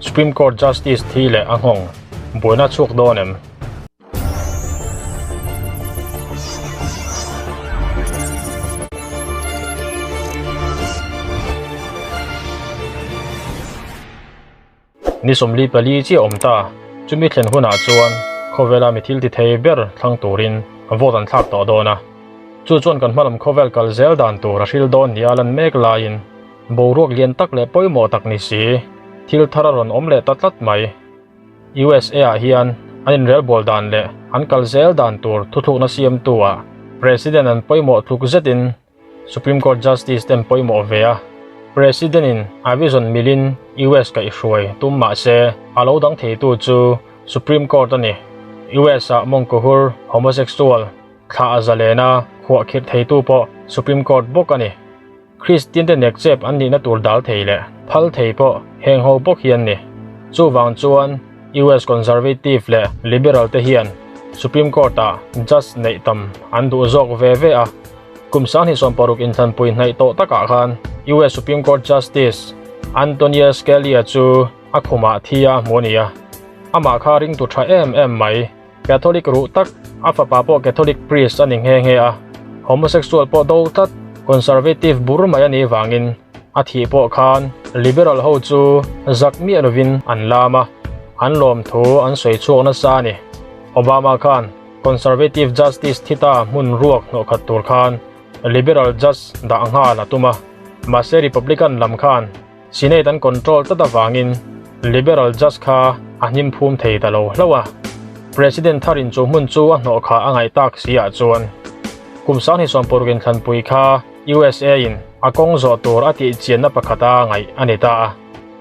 Supreme Court Justice thi leh a nghawng buaina chhuak dawn em? Ni 44 chiah awm ta, chumi thlen hunah chuan khawvela mi thil ti thei ber thlang turin vote an thlak tawh dawn a. Chu chuan kan hmalam khawvel kal zel dan tur a hril dawn nia lan mek laiin boruak lian tak leh pawimawh tak ni si, thil thar a rawn awm leh ta tlat mai. USA ah hian an inrelbawl dan leh an kal zel dan tur thuthlukna siamtu ah President an pawimawh tluk zetin Supreme Court Justice ten pawimawh ve a, President in a vision milin US kaihhruai tum mah se a lo dang theitu chu Supreme Court a ni. US ah mawngkawhur, homosexual, thlah a zalen a, khuahkhirh theitu pawh Supreme Court bawk a ni. Kristian te nekchep an nihna tur dal thei leh phal thei pawh heng ho bawk hi an ni. Chuvang chuan US Conservative leh Liberal te hian Supreme Court ah Judge neih tam an duh zawk ve ve a. Kum 2016 inthlanpui hnaih tawh takah khan US Supreme Court Justice Antonia Scalia chu a khumah thi a hmu a ni a. Amah kha ringtu tha em em mai, Catholic ruh tak, a fapa pawh Catholic priest a ni nghe nghe a. Homosexual pawh do tlat, conservative bur mai a nih vangin a thih pawh khan liberal ho chu zak miah lovin an lam a, an lawmthu an sawi chhuak nasa a ni. Obama khan Conservative Justice thita hmun ruak hnawhkhat tur khan Liberal Judge dah nghal a tum a, mahse Republican lam khan Senate an control tlat avangin Liberal Judge kha a hnim phum thei ta lo hlauh a. President tharin chu hmun chu a hnawh kha a ngaih tak si ah chuan kum 2020 inthlanpui kha USA in a kawng zawh tur a tih chianna pakhata ngaih a ni ta a.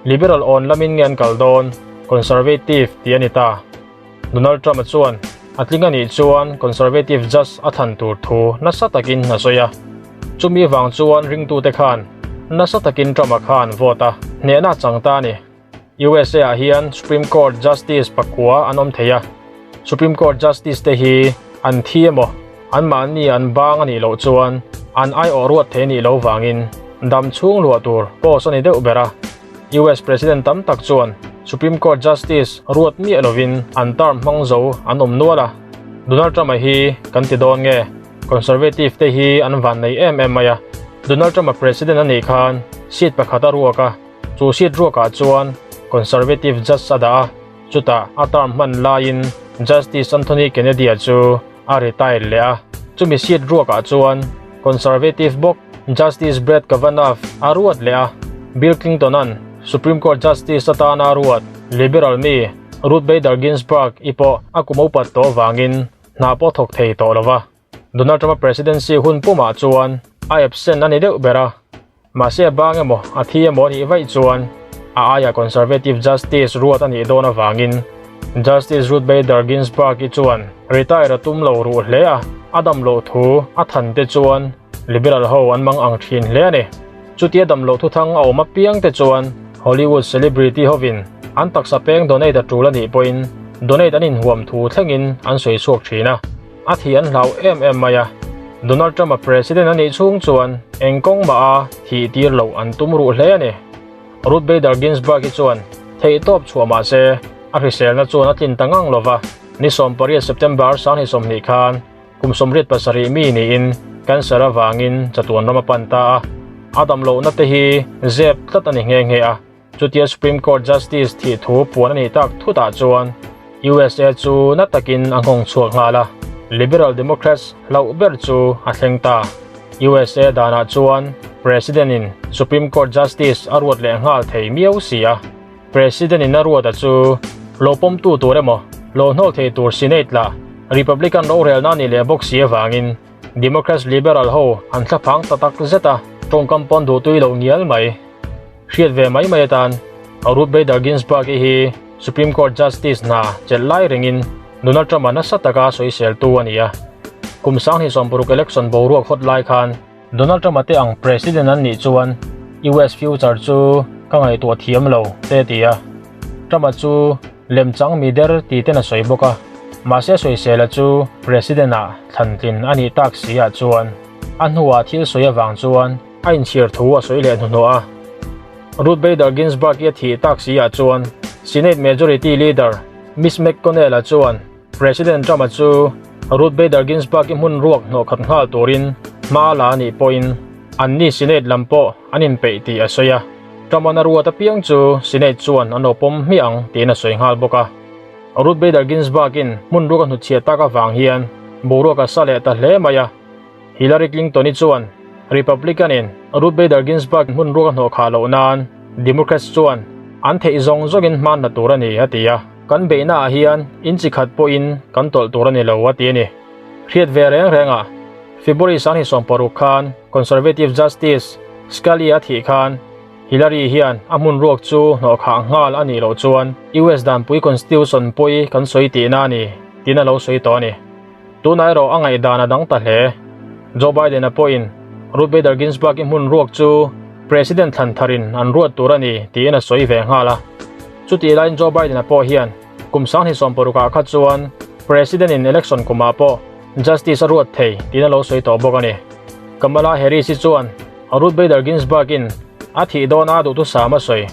Liberal awn lamin nge an kal dawn Conservative tih a ni ta. Donald Trump-a chuan a tling a nih chuan Conservative judge a thlan tur thu nasa takin a sawi a. Chumi vang chuan ringtute khan nasa takin Trump-a khan vote a hnehna a chang ta a ni. USA-ah hian Supreme Court Justice pakua an awm thei a. Supreme Court Justice te hi an thi emaw, anmahni an bang a nih loh chuan an aiawh ruat thei a nih loh vangin dam chhung luah tur post a ni deuh ber a. US President tam tak chuan Supreme Court Justice ruat miah lovin an term hmang zo an awm nual a. Donald Trump-a hi kan ti dawn nge? Conservative te hi an van nei em em mai a. Donald Trump-a President a nih khan seat pakhat a ruak a, chu seat ruakah chuan Conservative Judge a dah a, chutah a term hman laiin Justice Anthony Kennedy-a chu a retire leh a. Chumi seat ruakah chuan Conservative bawk Justice Brett Kavanaugh a ruat leh a. Bill Clinton-a'n Supreme Court Justice atana a ruat Liberal mi Ruth Bader Ginsburg i pawh a kum upat tawh vangin hna pawh thawk thei tawh lo va. Donald Trump-a presidency hun pumah chuan a absent a ni deuh ber a. Mahse a bang emaw a thi emaw a nih vaih chuan a aia Conservative Justice ruat a nih dawn avangin Justice Ruth Bader Ginsburg-i chuan retire a tum lo ruh hle a, a dam loh thu a than te chuan Liberal ho an mang ang thin hle a ni. Chutia dam loh thuthang a awm apiang te chuan Hollywood celebrity hovin an taksa peng donate a tul a nih pawhin donate an inhuam thu thlengin an sawi chhuak thin a. A thih an hlau em em mai a, Donald Trump-a president a nih chhung chuan eng kawng mah a thih tir loh an tum ruh hle a ni. Ruth Bader Ginsburg hi chuan theihtawp chhuah mah se a hriselna chuan a tlin ta ngang lo va, ni 18 September 2020 khan kum 87 mi niin cancer avangin chatuan ram a pan ta a, a damlohna te hi zep tlat a ni nghe nghe a. Chutia Supreme Court Justice thih thu puan a nih tak thutah chuan USA chu na takin a nghawng chhuak nghal a, Liberal Democrats hlauh ber chu a thleng ta. USA danah chuan President-in Supreme Court Justice a ruat leh nghal thei miau si a, President-in a ruat a chu lo pawmtu tur emaw lo hnawl thei tur Senate lah Republican rorelna a nih leh bawk si avangin Democrats Liberal ho an thlaphang ta tak zet a, tawngkam pawn duhtui loh ngial mai. Hriat ve mai mai atan Ruth Bader Ginsburg-i hi Supreme Court Justice hna chelh lai rengin Donald Trump-a nasa taka sawiseltu a ni a. Kum 2026 election boruak hawt lai khan Donald Trump-a te ang President an nih chuan US future chu ka ngaihtuah thiam lo te ti a. Trump-a chu lemchang mi der ti ten a sawi bawk a. Mahse sawisela chu President-ah thlantlin a nih tak si ah chuan a hnuah thil sawi avang chuan A inchhir thu a sawi leh hnuhnawh a. Ruth Bader Ginsburg-i a thih tak si ah chuan Senate Majority Leader Mitch McConnell-a chuan President Trump-a chu Ruth Bader Ginsburg-i hmun ruak hnawh khat nghal turin hma a la a nih pawhin anni Senate lam pawh an inpeih tih a sawi a. Trump-a'n a ruat apiang chu Senate chuan an awpawm hmiah ang tiin a sawi nghal bawk a. Ruth Bader Ginsburg-in hmun ruak a hnutchhiah tak avang hian boruak a sa leh ta hle mai a. Hillary Clinton-i chuan Republican-in Ruth Bader Ginsburg hmun ruak a hnawh khah loh nan Democrats chuan an theih zawng zawngin hman la tur a ni a ti a. Kan beihnaah hian in chi khat pawhin kan tawlh tur a ni lo a ti a ni. Hriat ve reng rengah February 26 khan Conservative Justice Scalia a thih khan Hillary hian a hmun ruak chu hnawh khah nghal a nih loh chuan US danpui Constitution pawi kan sawi tihna a ni tiin a lo sawi tawh a ni. Tunah erawh a ngaihdan a dang ta hle. Joe Biden-a pawhin Ruth Bader Ginsburg-i hmun ruak chu President thlan tharin an ruat tur a ni tiin a sawi ve nghal a. Chutih laiin Joe Biden-a pawh hian kum 2016 ah kha chuan President-in election kumah pawh Justice a ruat thei tiin a lo sawi tawh bawk a ni. Kamala Harris-i chuan Ruth Bader Ginsburg-in a thih dawna a duhthusam a sawi.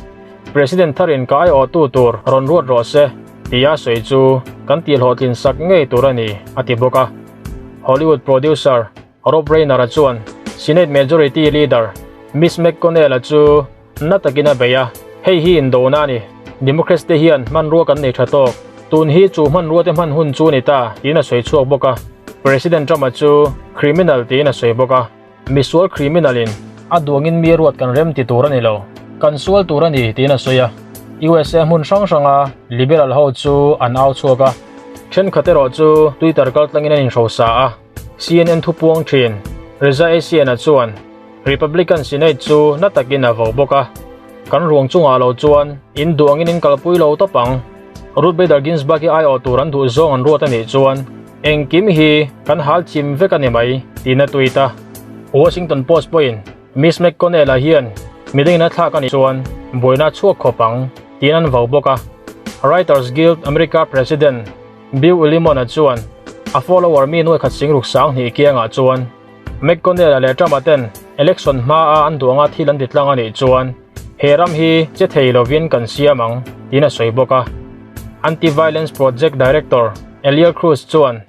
President tharin ka aiawhtu tur rawn ruat rawh se tia sawi chu kan tihhlawhtlin sak ngei tur a ni, a ti bawk a. Hollywood producer Rob Reiner-a chuan Senate Majority Leader Mitch McConnell-a chu na takin a bei a, Hei hi indona a ni. Democrats te hian hmanrua kan nei tha tawk. Tun hi chu hmanrua te hman hun chu a ni ta, tiin a sawi chhuak bawk a. President Trump-a chu criminal tiin a sawi bawk a. Misual criminal in a duangin mi ruat kan rem ti tur a ni lo, kan sual tur a ni tiin a sawi a. USA hmun hrang hranga liberal ho chu an au chhuak a, thenkhat erawh chu Twitter kaltlangin an inhrosa a. CNN thupuang thin Reza Asian-a chuan Republican Senate chu na takin a vo bawk a, Kan ruang chungah lo chuan in duangin in kalpui lo tawp ang. Ruth Bader Ginsburg-i aiawh tur an duh zawng an ruat a nih chuan engkim hi kan hal chim vek a ni mai, tiin a tweet a. Washington Post pawhin Miss McConnell-a hian midangin a thlak a nih chuan buaina a chhuak khawp ang, tiin an vau bawk a. Writers Guild America President Bill Ulimon-a chuan a follower mi nuaikhat singruk 2000 kiangah chuan McConnell-a leh Trump-a ten election hmaa an duh anga thil an ti tlang a nih chuan he ram hi che thei lovin kan siam ang, tiin a sawi bawk a. Anti-Violence Project Director Eliel Cruz chuan,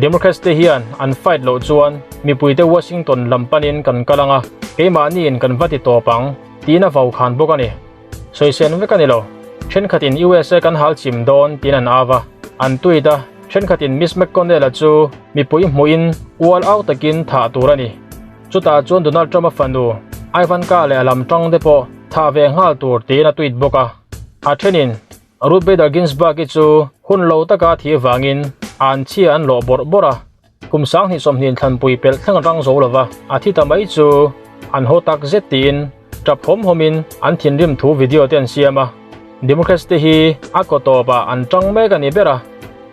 Democrats te hian an fight loh chuan mipuite Washington lam panin kan kal ang a, keimahniin kan va ti tawp ang, tiin a vau khan bawk a ni. Sawisên vek a ni lo. Thenkhatin USA kan hal chim dawn tiin an au a, an tweet a, thenkhatin Miss McConnell-a chu mipui hmuhin ual au takin thah tur a ni. Chutah chuan Donald Trump-a fanu Ivanka leh a lam tang te pawh thah ve nghal tur tiin a tweet bawk a. A thenin Ruth Bader Ginsburg-i chu hun lo taka thih vangin an chhia an lawh bawrh bawrh a. Kum 2020 thlanpui pelh thleng atang zo lova a thi ta mai chu an haw tak zet tiin tap hawm hawmin an thinrim thu video te an siam a. Democrats te hi a kaw tawpah an tang mek a ni ber a.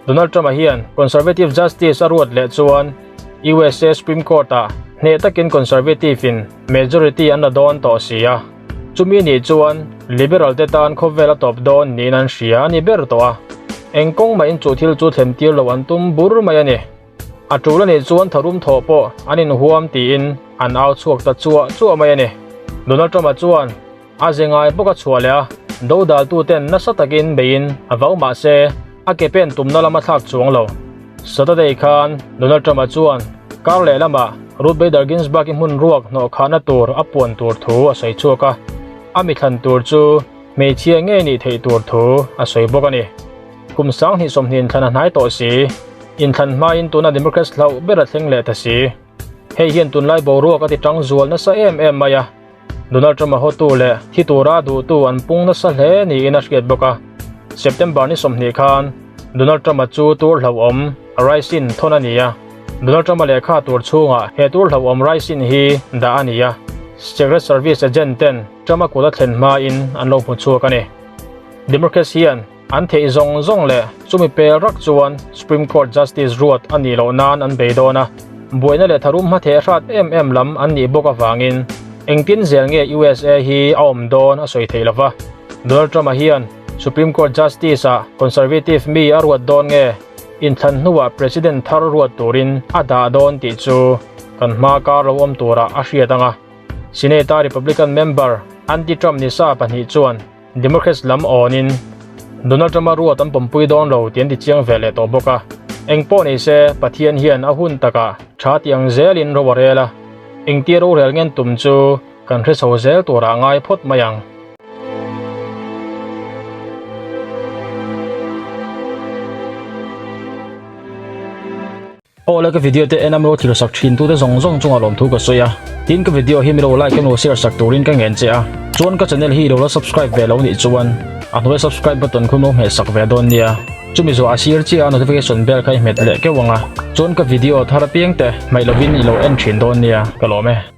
Donald Trump-a hian Conservative Justice a ruat leh chuan USA Supreme Court-ah hneh takin Conservative-in majority an la dawn tawh si a. Chumi nih chuan Liberal te tan khawvel a tawp dawn niin an hria a ni ber tawh a. Eng kawng mahin chu thil chu thlen tir loh an tum bur mai a ni. A tul a nih chuan tharum thawh pawh an inhuam tiin an au chhuak ta chuah chuah mai a ni. Donald Trump-a chuan a ze ngai bawk a chhuah leh a, dodaltu ten nasa takin beiin a vau mah se a ke pen tumna lam a thlak chuang lo. Saturday khan Donald Trump-a chuan kar leh lamah Ruth Bader Ginsburg-i hmun ruak hnawh khahna tur a puan tur thu a sawi chhuak a, a mi thlan tur chu hmeichhia ngei nih theih tur thu a sawi bawk a ni. Kum 2020 inthlan a hnai tawh si, inthlan hmain tuna Democrats hlauh ber a thleng leh ta si. Hei hian tunlai boruak a ti tang zual nasa em em mai a, Donald Trump-a hawtu leh thi tura duhtu an pung nasa hle niin a hriat bawk a. September ni 20 khan Donald Trump-a chu tur hlauhawm ricin thawn a ni a. Donald Trump-a lehkha tur chhungah he tur hlauhawm ricin hi dah a ni a, Secret Service agent ten Trump-a kut a thlen hmain an lo hmu chhuak a ni. Democrats hian an theih zawng zawng leh chumi pel rak chuan Supreme Court Justice ruat a nih loh nan an bei dawn a, buaina leh tharum hmatheh hrat em em lam an nih bawk avangin engtin zel nge USA hi a awm dawn a sawi theih lova. Donald Trump-a hian Supreme Court Justice-ah conservative mi a ruat dawn nge inthlan hnuah President thar ruat turin a dah dawn tih chu kan hma kar lo awm turah a hriat ang a. Senate-a Republican member anti-Trump ni sa pahnih chuan Democrats lam awnin. Donald Trump-a ruat an pawmpui dawn lo tih an ti chiang ve leh tawh bawk a. Eng pawh ni se, Pathian hian a hun takah tha ti ang zelin ro a rel a, engtia rorel ngen tum chu kan hre chho zel turah ngai phawt mai ang. Aw le ka video te en a milo thlir sak thin tute zawng zawng chungah lawmthu ka sawi a, tin ka video hi milo like emaw share sak turin ka ngen che a, chuan ka channel hi ilo la subscribe ve lo nih chuan a hnuai subscribe button khu milo hmeh sak ve dawn nia, chumi zawh a sir chiah a notification bell kha i hmet leh keuh ang a, chuan ka video thar apiang te hmaih lovin ilo en thin dawn nia ka lawm e.